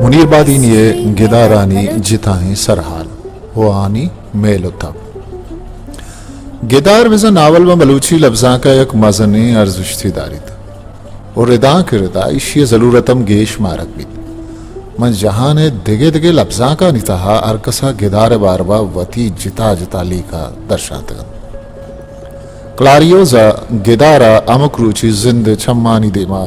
منیر بادینی ءِ گدارانی جتائیں سرحال ءُ آنی میل ءُ تب۔ گدار بزاں ناول ماں بلوچی لبزانک ءَ یک مزنیں ارزشتے داریت ءُ رداں کہ ردا ایشی ءِ ضلورت ہم گیش مارگ بیت۔ من جہان ءِ دگہ دگہ لبزانکانی تہا ہر کس ءَ گدار ءِ باروا وتی جتا جتا لیکہ درشانتگ انت۔ کلاریوز ءَ گدار ءَ ہمک روچی زند ءِ چمانی دیما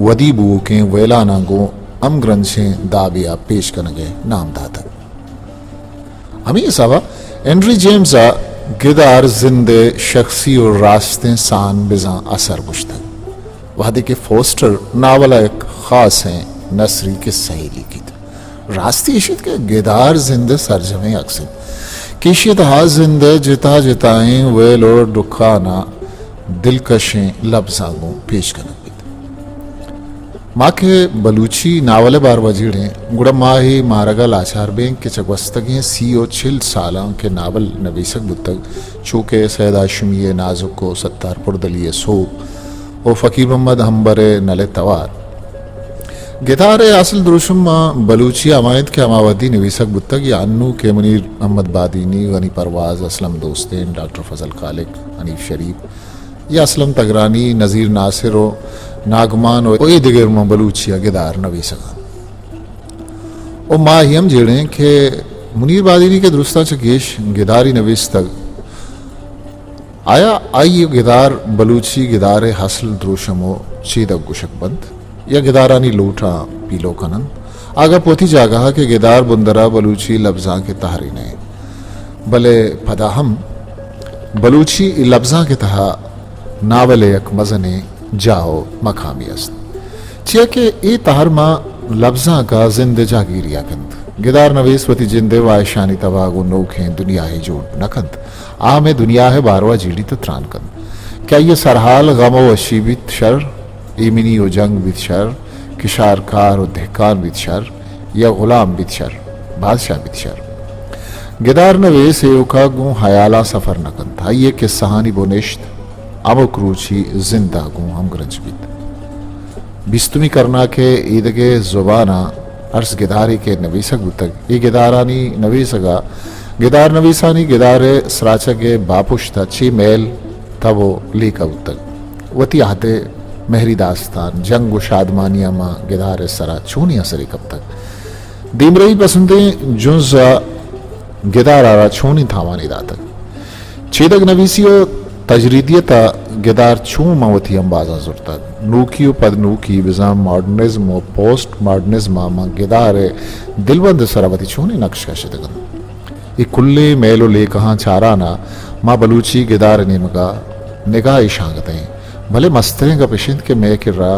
ودی بوؤکیں ویلاناں گوں ہمگرنچیں دابے ءَ پیش کنگ ءِ نام داتگ۔ ہمے حساب ءَ ہنری جیمز ءَ گدار زند ءِ شخصی ءُ راستیں سان بزاں اثر گوشتگ، وہدے کہ فوسٹر ناول ءَ یک خاصیں نثری کسہ یے لیکیت۔ راستی ایش انت کہ گدار زند ءِ سرجمیں عکس انت کہ ایشی ءِ تہا زند ءِ جتا جتائیں ویل ءُ ڈکھاناں دلکشیں لبزاں گوں پیش کنگ بیت۔ ما کہ بلوچی ناول ءِ باروا جیڑیں، گڑا ما اے مارگ ءَ لاچار بیں کہ چہ گوستگیں سی ءُ چل سالاں کہ ناول نبیسگ بوتگ، چو کہ سید ہاشمی ءِ نازک ءُ ستار پردلی ءِ سوب ءُ فقیر محمد عنبر ءِ نل ءِ توار، گدار ءِ اصل دروشم ماں بلوچی ہما انت کہ ہما وہدی نویسگ بوتگ یا انوں کہ منیر محمد بادینی، غنی پرواز، اسلم دوستین، ڈاکٹر فضل خالق، حنیف شریف یا اسلم تگرانی، نذیر ناصر ءُ ناگمان ءُ اے دگر ماں بلوچی ءَ گدار نویسگ انت۔ ءُ ما اے ہم جیڑیں کہ منیر بادینی کہ درستاں چہ گیش گداری نویستگ، آیا آئی ءِ گدار بلوچی گدار ءِ اصل دروشم ءُ چیدگ گوشگ بنت یا گدارانی لوٹاں پیلو کن انت؟ آ گپ وتی جاگہ ءَ کہ گدار بندر ءَ بلوچی لبزانک ءِ تہرے نہ انت، بلے پدا ہم بلوچی لبزانک ءِ تہا ناول ءِ یک مزنیں جاہ ءُ مقامے است، چیا کہ اے تہر ماں لبزانک ءَ زند ءِ جاگیری ءَ کنت۔ گدار نویس وتی جند ءِ واہشانی تبا گوں نوکیں دنیاہے جوڑ نہ کنت، آ ہمے دنیا ءِ باروا جیڑیت ءُ تران کنت کہ آئی ءِ سرحال غم ءُ وشی بیت شر، ایمنی ءُ جنگ بیت شر، کشارکار ءُ دہکان بیت شر، یا غلام بیت شر، بادشاہ بیت شر۔ گدار نویس ایوک ءَ گوں ہیالاں سفر نہ کنت، آئی ءِ کسہانی بنشت ہمک روچی زند ءَ گوں ہمگرنچ بیت۔ بیستمی کرن ءَ کہ ایدگہ زباناں ارس گدارے کہ نویسگ بوتگ، اے گدارانی نویسگ ءَ گدار نویسانی گدار ءِ سراچگ ءِ باپشت ءَ چے میل، تب ءُ لیکہ بوتگ۔ وتی عہد ءِ مہری داستان، جنگ ءُ شادمانیاں ماں گدار ءِ سرا چونیں اثرے کپتگ؟ دیمرئی پسندیں جنز ءَ گدار ءَ را چونیں تاوانے داتگ؟ چیدگ نویسی ءُ تجریدیت ءَ گدار چون ماں وتی امبازاں زرتگ؟ نوکی ءُ پد نوکی، بزاں ماڈرنزم ءُ پوسٹ ماڈرنزم ءَ ماں گدار ءِ دلبند ءِ سرا وتی چونیں نقش کشتگ انت؟ اے کلیں میل ءُ لیکہاں چاران ءَ ما بلوچی گدار ءِ نیمگ ءَ نگاہے شانگتیں، بلے مستریں گپ اش انت کہ مئے کرا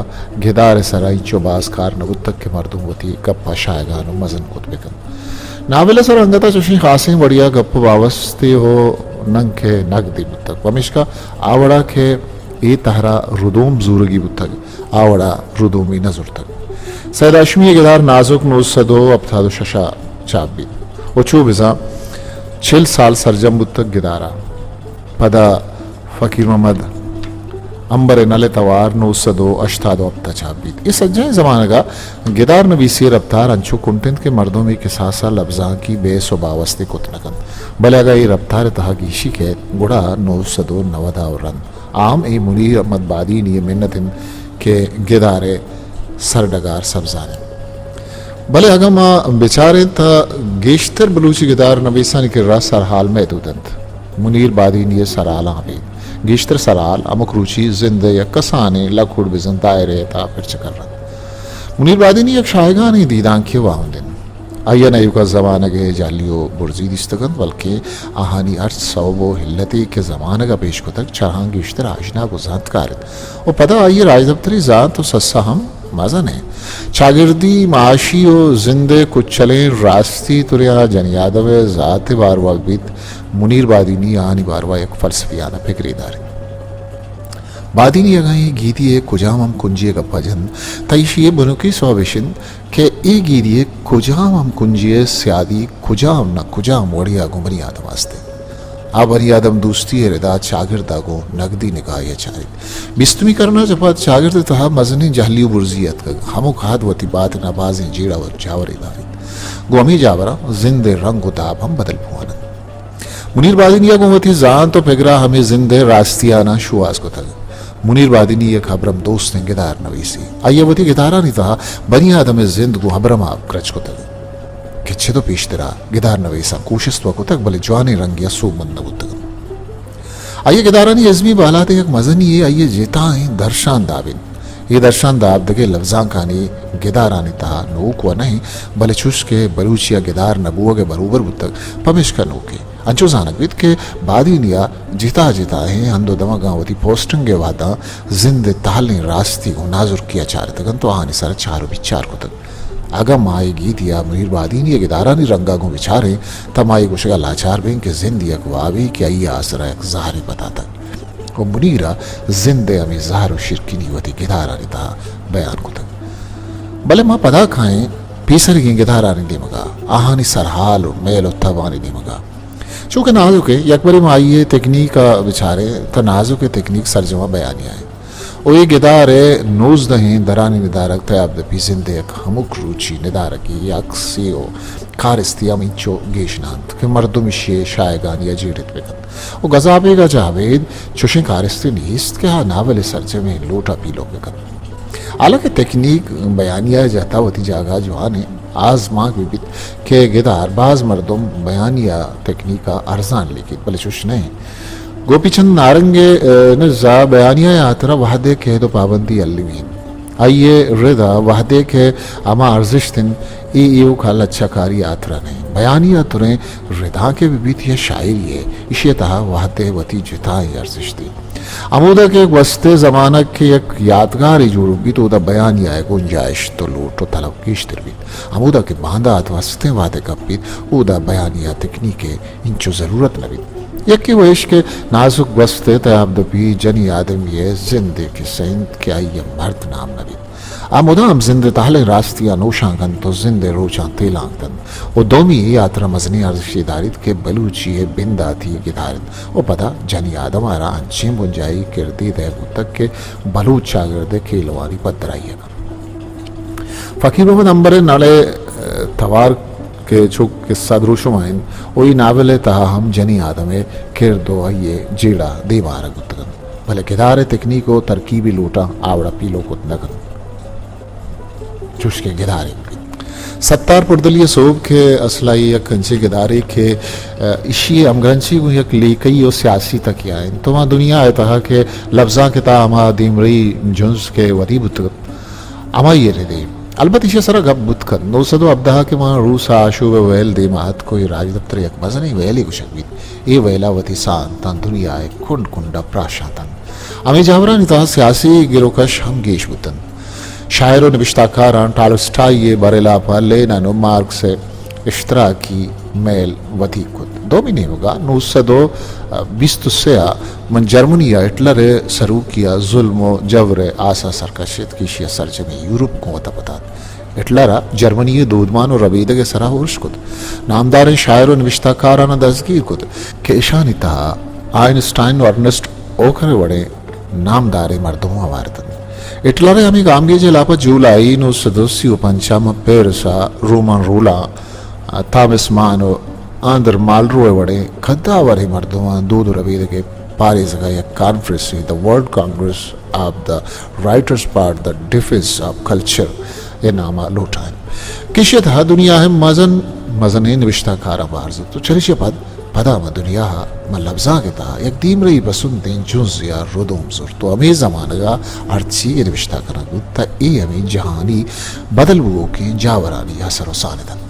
گدار ءِ سرا اینچو باز کار نہ بوتگ کہ مردم وتی گپ ءَ شاہگان ءُ مزن کت بہ کنت۔ ناول ءِ سرا انگت ءَ چوشیں خاصیں وڑے ءَ گپ ءُ باوستے ءُ ننکہ نگدے بوتگ، پمیشکا آ وڑا کہ اے تہر ءَ ردوم زورگی بوتگ، آ وڑا ردومی نہ زرتگ۔ سید ہاشمی ءِ گدار نازک نو سد ءُ ہپتاد ءُ شش ءَ چاپ بیت ءُ چو بزاں چل سال سرجم بوتگ گدار ءَ۔ پدا فقیر محمد عنبر ءِ نل ءِ توار نو سد ءُ ہشتاد ءُ ہپت ءَ چاپ بیت۔ اے سجہیں زمانگ ءَ گدار نویسی ءِ رپتار انچو کنٹ انت کہ مردم اے کساس ءَ لبزانکی بحث ءُ باوستے کت نہ کنت، بلے اگاں اے رپتار ءِ تہا گیشی کئیت، گڑا نو سد ءُ نود ءَ ءُ رند آ ہم اے منیر احمد بادینی ءِ منت انت کہ گدار ءِ سرڈگار سبزان انت۔ بلے اگاں ما بچاریں تہ گیشتر بلوچی گدار نویسانی کرا سرحال محدود انت۔ منیر بادینی ءِ سرحالاں ابید گیشتر سرحال ہمک روچی زند ءِ یک کسانیں لکوڑ بزاں دائرہ ءِ تہا پرچکر انت۔ منیر بادینی یک شاہگانیں دیدانکی ءُ واہند انت۔ آئی ءَ نہ ایوک ءَ زمانگ ءِ جہلی ءُ برزی دیستگ انت، بلکیں آہانی ہرچ سوب ءُ علتے کہ زمانگ ءَ پیش کتگ، چہ آہاں گیشتر آژناگ ءُ زانتکار انت ءُ پدا آئی ءِ راجدپتری زانت ءُ سسا ہم مزن انت۔ چاگردی، معاشی ءُ زند ءِ کچلیں راستی تریا جنی آدم ءِ ذات ءِ باروا بیت، منیر بادینی آہانی باروا یک فلسفیانہ پکرے داریت۔ بادینی اگاں اے گیدی ءِ کجام ہم کنجی ءِ گپ ءَ جنت، تہ ایشی ءِ بنکی سوب اش انت کہ اے گیدی ءِ کجام ہم کنجی ءِ سیادی کجام نہ کجام وڑے ءَ گوں بنی آدم ءَ است انت۔ آ بنی آدم دوستی ءِ ردا چاگرد ءَ گوں نگدی نگاہے ءَ چاریت۔ بیستمی کرن ءَ چہ پد چاگرد ءِ تہا مزنیں جہلی ءُ برزی اتکگ۔ ہمک حد وتی باتن ءَ بازیں جیڑہ ءُ جاورے داریت۔ گوں ہمے جاوراں زند ءِ رنگ ءُ داب ہم بدل بوان انت۔ منیر بادینی ءَ گوں وتی زانت ءُ پگر ءَ ہمے زند ءِ راستیاناں شوہاز کتگ۔ منیر بادینی یک ہبرم دوستیں گدار نویسے۔ آئی ءَ وتی گدارانی تہا بنی آدم ءِ زند گوں ہبرم ءَ کرچ کتگ کہ چد ءُ پیشتر ءَ گدار نویساں کوشست وَ کتگ، بلے جوانیں رنگے ءَ سوبمند نہ بوتگ انت۔ آئی ءِ گدارانی ازمی بالاد ءِ یک مزنی یے آئی ءِ جتائیں درشان داب انت۔ اے درشان داب دگہ لبزانکانی گدارانی تہا نوک وَ نہ انت، بلے چوش کہ بلوچی ءَ گدار نہ بوگ ءِ بروبر بوتگ، پمیشکا نوک انت۔ انچو زانگ بیت کہ بادینی ءَ جتا جتائیں ہند ءُ دمگاں وتی پوسٹنگ ءِ وہداں زند ءِ تہلیں راستی گوں نازرکی ءَ چارتگ انت ءُ آہانی سر ءَ چار ءُ بچار کتگ۔ اگاں ما اے گیتی ءَ منیر بادینی ءِ گدارانی رنگ ءَ گوں بچاریں، تہ ما اے گوشگ ءَ لاچار بیں کہ زند یک وابے کہ آئی ءِ آسر ءَ یک زہرے پتاتگ ءُ منیر ءَ زند ءِ ہمے زہر ءُ شیرکنی وتی گدارانی تہا بیان کتگ۔ بلے ما پدا کائیں پیسریگیں گدارانی نیمگ ءَ، آہانی سرحال ءُ میل ءُ تبانی نیمگ ءَ۔ چونکہ نازک ءِ، یک برے ما آئی ءِ تکنیک ءَ بچاریں، تہ نازک ءِ تکنیک سرجم ءَ بیانیہ ءِ۔ ءُ اے گدار ءِ نوزدہیں درانی ندارگ تیاب دپی زند ءِ یک ہمک روچی ندارگے، عکسے ءُ کارستے ہم انچو گیش نہ انت کہ مردم ایشی ءِ شاہگانی ءَ جیڑت بہ کنت۔ ءُ گزابیگ ءَ چہ ابید چوشیں کارستے نیست کہ آ ناول ءِ سرجمیں لوٹ ءَ پیلو بہ کنت۔ حالانکہ تکنیک بیانیہ ءِ جہت ءَ وتی جاگہ ءَ جوان انت، آزمانک بہ بیت کہ گدار باز مردم بیانیہ تکنیک ءَ ارزان لیکیت، بلے چوش نہ انت۔ گوپی چند نارنگ ءِ، ءَ، نز ءَ بیانیہ ءِ ہاترا وہد ءِ قید ءُ پابندی المی انت۔ آئی ءِ رد ءَ وہد ءِ کہ ہما ارزشت انت، اے ایوک ءَ لچہ کاری ءِ ہاترا نہ انت۔ بیانیہ تریں ردانکے بہ بیت یا شاعری ءِ، ایشی ءِ تہا وہد ءِ وتی جتائیں ارزشتے۔ ہمودا کہ گوست ءِ زمانگ کہ یک یاتگارے جوڑ بیت، اودا بیانیہ ءِ گنجائشت ءُ لوٹ ءُ طلب گیشتر بیت۔ ہمودا کہ باندات ءُ ہستیں وہدے کپیت، اودا بیانیہ تکنیک ءِ انچو ضرورت نہ بیت۔ یکے وَ ایش کہ نازک گوست ءِ تیاب دپی جنی آدمی ءِ زند ءِ کسہ انت کہ آئی ءَ مرد نام نہ بیت۔ آ مدام زند ءِ تہلیں راستیاں نوشاں کنت ءُ زند ءِ روچاں تیلانک دنت۔ ءُ دومی اے ہاترا مزنیں ارزشتے داریت کہ بلوچی ءِ بنداتی گدار انت ءُ پدا جنی آدم ءَ را انچیں بنجاہی کردے دئیگ بوتگ کہ بلوچ چاگرد ءِ کیلوانی پدرائی ءَ کنت۔ فقیر محمد عنبر ءِ نل ءِ، ءَ، توار کہ چو قصہ دروشم ءَ انت ءُ اے ناول ءِ تہا ہم جنی آدم ءِ کرد ءُ آئی ءِ جیڑہ دیم ءَ آرگ بوتگ انت، بلے گدار ءِ تکنیک ءُ ترکیبی لوٹاں آ وڑا پیلو کت نہ کنت چوش کہ گدارے بیت۔ ستار پردلی ءِ سوب کہ اصل ءَ یک انچیں گدارے کہ، ءَ، ایشی ءِ ہمگرنچی گوں یک لیکہی ءُ سیاسی تکیہ انت۔ تو ما دنیا ءِ تہا کہ لبزانک ءِ تہا ہما دیمرئی جنز کہ ودی بوتگ انت، ہمائی ءِ ردے۔ البت ایشی ءِ سرا گپ بوت کنت۔ نو سد ءُ ہبدہ ءَ کہ ما روس ءَ آشوب ءِ ویل دیم ءَ اتک ءُ اے راجدپتر ءِ یک مزنیں ویلے گوشگ بیت۔ اے ویل ءَ وتی ساہ انت تاں دنیا ءِ کنڈ کنڈ ءَ پراشانت انت۔ ہمے جاوراں تہا سیاسی گروکش ہم گیش بوت انت۔ شاعر ءُ نبشتہ کاراں ٹالسٹائی ءِ برخلاف ءَ لینن ءُ مارکس ءِ اشتراکی میل ودیگ کت۔ دومی نیمگ ءَ نو سد ءُ بیست ءُ سے ءَ من جرمنی ءَ ہٹلر ءِ سروکی ءَ ظلم ءُ جبر ءِ آس ءَ سرکشت کہ ایشی ءَ سرجمیں یورپ گوں وت ءَ پتات۔ ہٹلر ءَ جرمنی ءِ دودمان ءُ ربیدگ ءِ سرا ارش کت۔ نامداریں شاعر ءُ نبشتہ کاران ءَ دزگیر کت کہ اشانی تہا آئنسٹائن ءُ ارنسٹ اوکر ءِ وڑیں نامداریں مردم ہوار اتنت۔ ہٹلر ءِ ہمے گامگیج ءِ ہلاپ ءَ جولائی نو سد ءُ سی ءُ پنچ ءَ پیرس ءَ رومان رولاں، تھامس مان ءُ آندر مالرو ءِ وڑیں قدآوریں مردماں دود ءُ ربیدگ ءِ پاریزگ ءَ یک کانفرنسے، The World Congress of the Writers for the Defense of Culture ءِ نام ءَ لوٹائینت کہ ایشی ءِ تہا دنیا ءِ مزن مزنیں نبشتہ کاراں بہر زرت ءُ چریشی ءَ پد پدا ماں دنیا ءَ ماں لبزانک ءِ تہا یک دیمرئی پسندیں جنزے ءَ ردوم زرت ءُ ہمے زمانگ ءَ ہرچی کہ نبشتہ کنگ بوت تہ اے ہمے جہانی بدل بووکیں جاورانی اثر ءُ ساند انت۔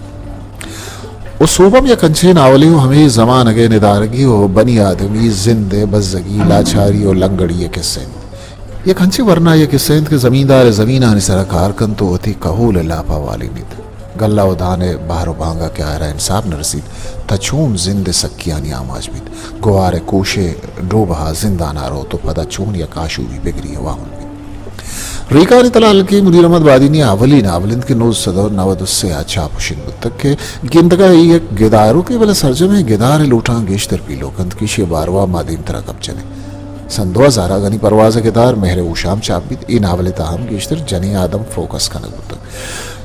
ءُ سوبم یک انچیں ناولے ءُ ہمے زمانگ ءِ ندارگے ءُ بنی آدمی زند ءِ بزگی، لاچاری ءُ لنگڑی ءِ کسہ انت۔ یک انچیں ورنایے ءِ کسہ انت کہ زمیندار ءِ زمینانی سرا کار کنت ءُ وتی کہول ءِ لاپ ءَ والینیت۔ گلہ ءُ دان ءِ بہر ءُ بانگ ءَ کہ آئرا انصاف نہ رسیت، تہ چون زند ءِ سکیانی آماچ بیت؟ گوار ءِ کوش ءِ ڈوبہ ءَ زندان ءَ روت ءُ پدا چون یک آشوبی پگری ءِ واہند بیت؟ ریکانی تلانکی منیر احمد بادینی ءِ اولی ناول انت کہ نوزدہ سد و نود و سے ءَ چاپ و شنگ بوتگ کہ گندگ ءَ یک گداروکے، بلے سرجمیں گدار ءِ لوٹاں گیشتر پیلو کنت کہ ایشی ءِ باروا ما دیمترا گپ جنیں۔ سن دو ہزار ءَ غنی پرواز ءِ گدار مہر اوشام چاپ بیت۔ اے ناول ءِ تہا ہم گیشتر جنیں آدم فوکس کنگ بوتگ۔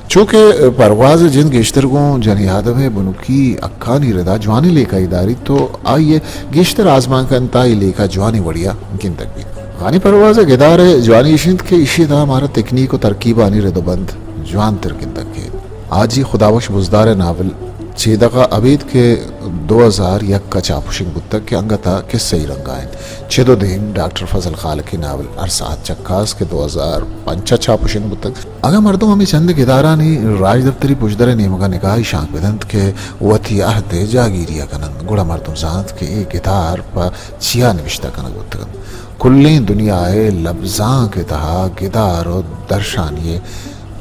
چونکہ پرواز ءِ جند گیشتر گوں جنیں آدم ءِ بنکی حقانی ردا جوانیں لیکہ ءَ داریت تو آئی ءَ گیشتر آزمانک انت تاں اے لیکہ جوانیں وڑیا گندگ بیت۔ غنی پرواز ءِ گدار ءِ جوانی ایش انت کہ ایشی ءِ تہا مارا تکنیک و ترکیبانی رد و بند جوانتر گندگ کیت۔ حاجی خدابخش بزدار ءِ ناول چیدغ ءَ ابید کہ دو ہزار یک ءَ چاپ و شنگ بوتگ کہ انگت ءَ کسہی رنگ ءَ انت۔ چد و دیم ڈاکٹر فضل خالق ءِ ناول ہر ساعت چکاس کہ دو ہزار پنچ ءَ چاپ و شنگ بوتگ۔ اگاں مردم ہمے چندیں گدارانی راجدپتری پژدر ءِ نیمگ ءَ نگاہے شانک بدنت کہ وتی عہد ءِ جاگیری ءَ کننت، گڑا مردم زانت کہ اے گدار پہ چیا نبشتہ کنگ بوتگ انت۔ کلیں دنیا ءِ لبزانک ءِ تہا گدار و درشانی ءِ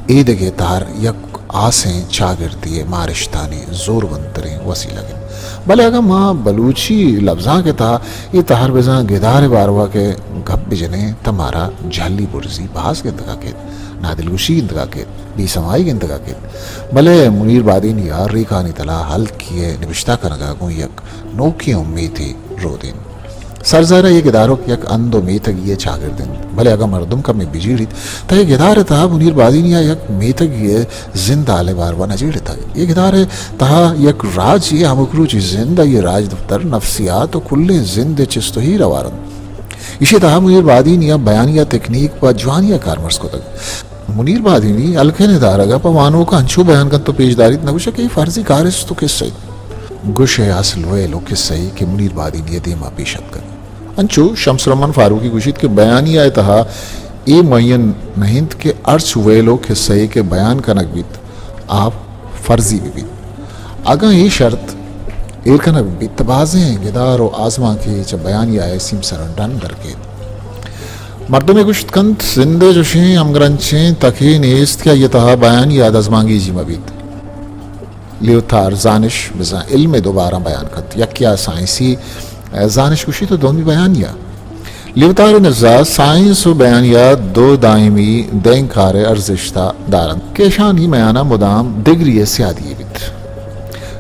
ایدگہ تہر یک ہاسیں چاگردی ءِ مارشتانی زوربندتریں وسیلگ انت۔ بلے اگاں ما بلوچی لبزانک ءِ تہا اے تہر بزاں گدار ءِ باروا کہ گپ بجنیں تہ مارا جھلی برزی باز گندگا کیت، نادلگوشی گندگا کیت، بے سمائی گندگا کیت۔ بلے منیر بادینی ءَ ریکانی تلا ہلکی ءِ نبشتہ کنگا گوں یک نوکیں امیتے رودینت۔ سرزہرا اے گداروک یک ہند و میتگی ءِ چاگرد انت، بلے اگاں مردم کمے بجیڑیت تہ اے گدار ءِ تہا منیر بادینی ءَ یک میتگی ءِ زند حال ءِ باروا نہ جیڑتگ۔ اے گدار ءِ تہا یک راجے ءِ ہمک روچی زند، آئی ءِ راجدپتر، نفسیات و کلیں زند ءِ چست و ہیر ہوار انت۔ ایشی ءِ تہا منیر بادینی ءَ بیانیہ تکنیک پہ جوانی ءَ کارمرز کتگ۔ منیر بادینی ہلکین ءِ دارگ ءَ پہ وانوک ءَ انچو بیان کنت و پیش داریت، نہ گوشہ کہ اے فرضی کارست و کسہ انت۔ گوشئے اصل ویل و کسہ ای کہ منیر بادینی ءِ دیما پیش اتکگ۔ انچو شمس الرحمن فاروقی گوشیت کہ بیانیہ ءِ تہا اے معین نہ انت کہ ہرچ ویل و کسہ ای کہ بیان کنگ بیت، آ فرضی بہ بیت۔ اگاں اے شرط ایر کنگ بہ بیت، تہ بازیں گدار و آزمانکے چہ بیانیہ ءِ سیمسراں ڈن در کیت۔ مردمے گوشت کنت، زند ءِ چشیں ہمگرنچیں تکے نیست کہ آئی ءِ تہا بیانیہ دزمانگیجی مہ بیت۔ لیوتار زانش بزاں علم ءِ دو باراں بیان کنت، یکے ءَ سائنسی زانش گوشیت و دومی بیانیہ۔ لیوتار ءِ نزا سائنس و بیانیہ دو دائمی دینکار ءِ ارزشت ءَ دارنت کہ اشانی میان ءَ مدام دگری ءِ سیادی یے بیت۔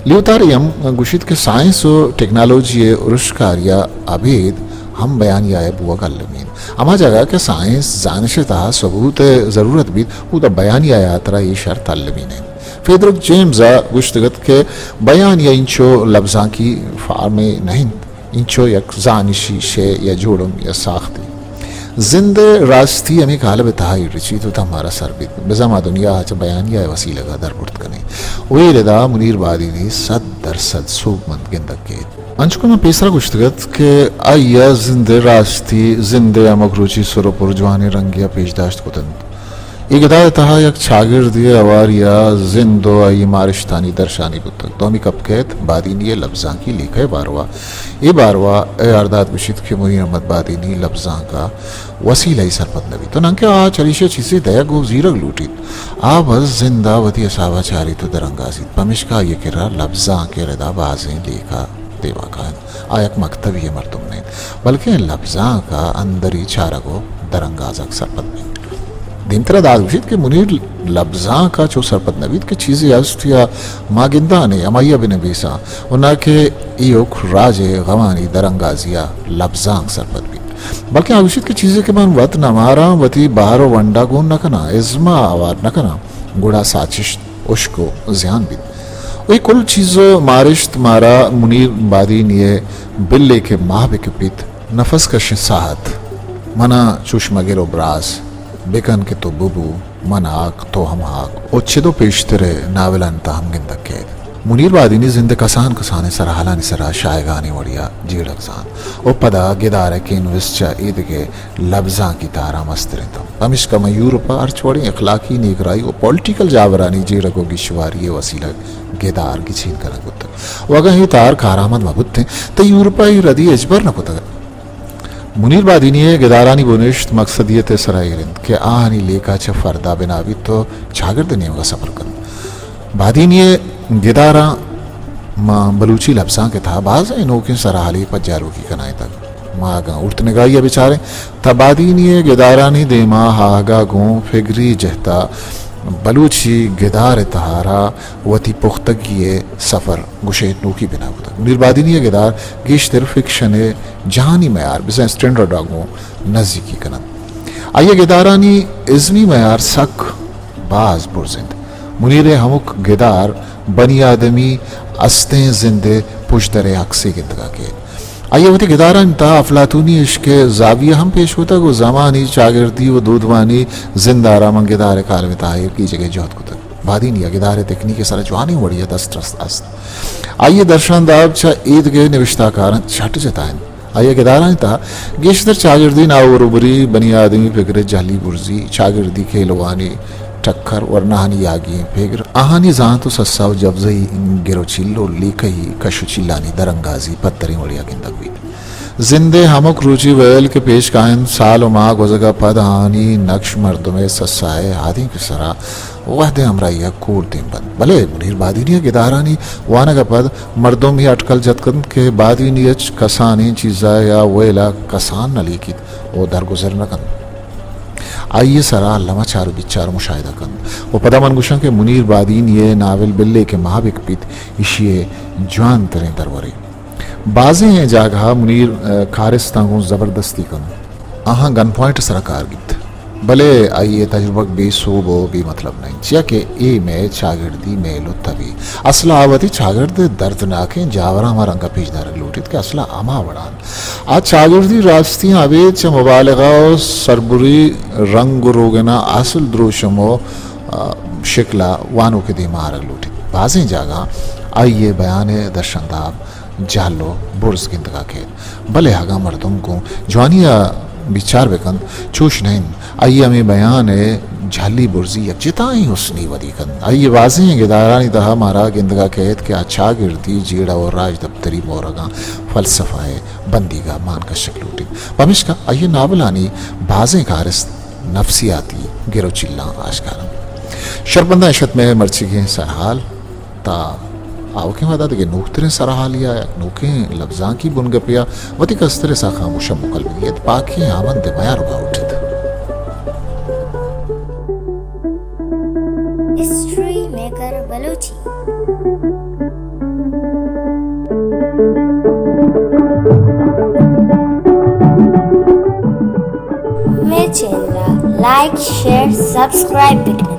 لیوتار ءَ ہم گوشیت کہ سائنس و ٹیکنالوجی ءِ ارشکاری ءَ ابید ہم بیانیہ ءِ بوگ المی انت۔ ہما جاگہ کہ سائنس زانش ءِ تہا ثبوت ءِ ضرورت بیت، اودا بیانیہ ءِ ہاترا اے شرط المی نہ انت۔ فریڈرک جیمز ءَ گوشتگ ات کہ بیانیہ انچو لبزانکی فارمے نہ انت، انچو یک زانشی شے یا جوڑم یا ساختے۔ زند ءِ راستی ہمے کالب ءِ تہا ایڑ رچیت و تاں مارا سر بیت، بزاں ما دنیا ءَ چہ بیانیہ ءِ وسیلگ ءَ در برت کنیں۔ و اے ردا منیر بادینی صد درصد سوبمند گندگ کیت۔ انچو کہ من پیسرا گوشتگ ات کہ آئی ءَ زند ءِ راستی، زند ءِ ہمک روچی سر و پر جوانیں رنگے ءَ پیش داشت کت انت۔ اے گدار ءِ تہا یک چاگردے ءِ ہواری ءَ زند و آئی ءِ مارشتانی درشانی بوتگ۔ دومی کپ کیت بادینی ءِ لبزانکی لیکہ ءِ باروا۔ اے باروا اے آرداد گوشیت کہ منیر احمد بادینی لبزانک ءَ وسیلہ ای سرپد نہ بیت و ننکہ آ چریشی ءَ چیزے دئیگ و زیرگ لوٹیت۔ آ بس زند ءَ وتی حساب ءَ چاریت و درانگازیت، پمیشکا آئی ءِ کرا لبزانک ءِ ردا بازیں لیکہ دیما کاینت۔ آ یک مکتبی ءِ مردم نہ انت، بلکیں لبزانک ءَ اندری چارگ و درانگازگ سرپد بنت۔ دیمترا داد گوشیت کہ منیر لبزانک ءَ چو سرپد نہ بیت کہ چیزے ہست یا ما گندان ایں ہمائی ءَ بنبیساں و نہ کہ ایوک راج ءِ غمانی درانگازی ءَ لبزانک سرپد بیت، بلکیں آ گوشیت کہ چیزے کہ من وت نہ ماراں، وتی بہر و ونڈ ءَ گون نہ کناں، ازم ءَ ہوار نہ کناں، گڑا ساچشت ہشک و زیان بیت۔ و اے کل چیز و مارشت مارا منیر بادینی ءِ بلے کہ ماہ بہ کپیت، نفس کشیں ساعت، منا چوش مگر و براس، بکن کہ تو ببو، من ہاک، تو ہم ہاک، و چد و پیشتر ءِ ناولانی تہا ہم گندگ کیت۔ منیر بادینی زند ءِ کسان کسانیں سرحالانی سرا شاہگانیں وڑیا جیڑگ زانت و پدا گدار ءِ کینوس چہ ایدگہ لبزانکی تہراں مستر انت۔ پمیشکا ماں یورپ ءَ ہرچ وڑیں اخلاقی، نیکراہی و پولیٹیکل جاورانی جیڑگ و گیشواری ءِ وسیلگ گدار گچین کنگ بوتگ۔ و اگاں اے تہر کارآمد مہ بوتیں، تہ یورپ ءَ اے ردی ہچبر نہ کتگ ات۔ منیر بادینی ءِ گدارانی بنشت مقصدیت ءِ سرا ایر انت کہ آہانی لیکہ چہ فردا بنا بیت و چاگرد ءِ نیمگ ءَ سپر کنت۔ بادینی ءِ گداراں ماں بلوچی لبزانک ءِ تہا بازیں نوکیں سرحالے پجاروکی کنائینتگ۔ ما اگاں اردنگائی ءَ بچاریں، تہ بادینی ءِ گدارانی دیما آہگا گوں پگری جہتا بلوچی گدار ءِ تہارا وتی پختگی ءِ سفر گوشئے نوکی بنا کتگ۔ منیر بادینی ءِ گدار گیشتر فکشن ءِ جہانی معیار، بزاں اسٹینڈرڈ ءَ گوں نزیکی کننت۔ آئی ءِ گدارانی ازمی معیار سک باز برز انت۔ منیر ءِ ہمک گدار بنی آدمی استیں زند ءِ پژدر ءِ عکسے گندگا کیت۔ آئی ءَ وتی گدارانی تہا افلاطونی عشق ءِ زاویہ ہم پیش کتگ و زمانی چاگردی و دودمانی زند ءَ را من گدار ءِ کالم ءِ تہا ایر گیجگ ءِ جہد کتگ۔ بادینی ءَ گدار ءِ تکنیک ءِ سرا جوانیں وڑے ءَ دسترس است۔ آئی ءِ درشانداب چہ ایدگہ نبشتہ کاراں چٹ جتا انت۔ آئی ءِ گدارانی تہا گیشتر چاگردی ناوربری، بنی آدمی پگر ءِ جہلی برزی، چاگردی کیلوانی ٹکر، ورناہانی یاگی ئیں پگر، آہانی زانت و سسا و جبزئی گر و چیل و لیکہی کش و چیلانی درانگازی پدریں وڑے ءَ گندگ بیت۔ زند ءِ ہمک روچی ویل کہ پیش کاینت، سال و ماہ گوزگ ءَ پد آہانی نکش مردم ءِ سسا ءِ آدینک ءِ سرا وہد ءِ ہمراہی ءَ کور دیم بنت۔ بلے منیر بادینی ءِ گدارانی وانگ ءَ پد مردم اے اٹکل جت کنت کہ بادینی ہچ کسانیں چیزا یا ویلا کسان نہ لیکیت و درگزر نہ کنت۔ آئی ءِ سرا الما چار و بچار و مشاہدہ کنت۔ و پدا من گوشاں کہ منیر بادینی ءِ ناول بلے کہ ماہ بکپیت، ایشی ءِ جوان تریں درورے۔ بازیں جاگہا منیر، ءَ، کارستاں گوں زبردستی کنت۔ آہاں گن پوائنٹ ءِ سرا کار گیپت، بلے آئی ءِ تجربگ بے سوب و بے مطلب نہ انت، چیا کہ اے مئے چاگردی مئے لطف ءَ بی۔ اصل ءَ آ وتی چاگرد ءِ دردناکیں جاوراں ہما رنگ ءَ پیش دارگ لوٹیت کہ اصل ءَ ہما وڑ ءَ انت۔ آ چاگردی راستیاں ابید چہ مبالغہ و سربری رنگ و روگن ءَ اصل دروشم و، آ، شکل ءَ وانوک ءِ دیما آرگ لوٹیت۔ بازیں جاگہاں آئی ءِ بیان ءِ درشانداب جہل و برز گندگا کیت۔ بلے اگاں مردم گوں جوانی ءَ بچار بکنت، چوش نہ انت۔ آئی ءِ ہمے بیان ءِ جہلی برزی یک جتائیں حسنے ودی کنت۔ آئی ءِ بازیں گدارانی تہا مارا گندگا کیت کہ آ چاگردی جیڑہ و راجدپتری مورگاں فلسفہ ءِ بندیگ ءَ مان کشگ لوٹیت۔ پمیشکا آئی ءِ ناولانی بازیں کارست نفسیاتی گر و چیلاں آشکار انت۔ شرپنداں، اش ات مئے مرچیگیں سرحال۔ تا آوکیں وہدا دگہ نوکتریں سرحالے ءَ یک نوکیں لبزانکی بنگپے ءَ وتی کستریں ساکاں گوں شما کل بگیت۔ پاکیں ہامند ءِ میار باہوٹ ات۔ History maker Balochi. مئے چینل ءَ لائک، شیئر، سبسکرائب بکن۔